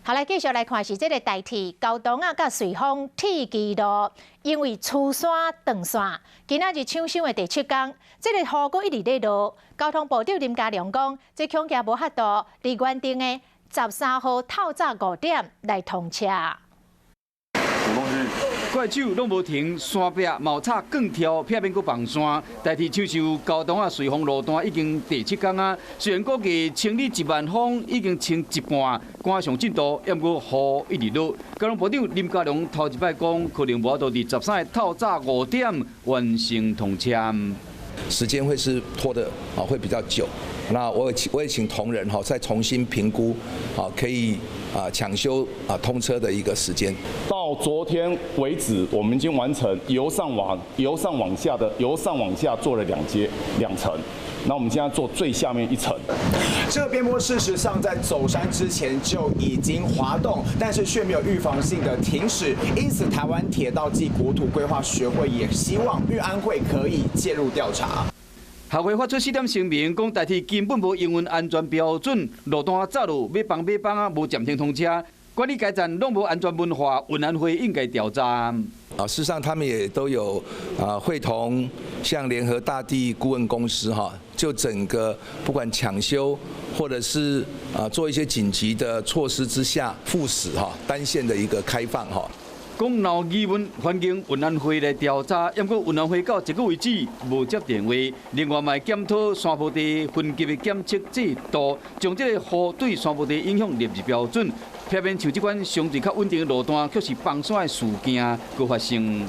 好來，繼續來看是這个台鐵高洞仔佮瑞芳鐵支路，因為粗山斷線，今仔日搶修的第七工，這个雨閣一直咧落。交通部長林佳龍講，這恐驚無法度佇原定的13號透早5點來通車。怪手攏無停，山壁嘛插鋼條，避免閣崩山。台鐵搶修高洞仔瑞芳路段已經第七工啊，雖然估計清理1萬方已經清一半，趕上進度，毋過雨一直落。交通部長林佳龍頭一擺講，可能無法度佇13日透早5點完成通車。時間會是拖得啊，會比較久。那我也請同仁哈，再重新評估，好可以啊搶修啊通車的一個時間。到昨天為止，我們已經完成由上往下做了兩階兩層。那我們現在做最下面一層。這個邊坡事實上在走山之前就已經滑動，但是卻沒有預防性的停駛，因此台灣鐵道暨國土規劃學會也希望運安會可以介入調查。學會發出四點聲明，講台鐵根本無營運安全標準，路段走路欲崩欲崩啊，無暫停通車，管理階層攏無安全文化，運安會應該調查。啊，事實上他們也都有啊會同像聯合大地顧問公司哈，就整個不管搶修或者是啊做一些緊急的措施之下，復駛哈單線的一個開放哈。講鬧疑問，環境運安會來調查，毋過運安會到這個為止無接電話。另外，嘛檢討山坡地分級的檢測制度，將這個雨對山坡地影響列入標準，避免像這款相對較穩定的路段，卻是崩山的事件閣發生。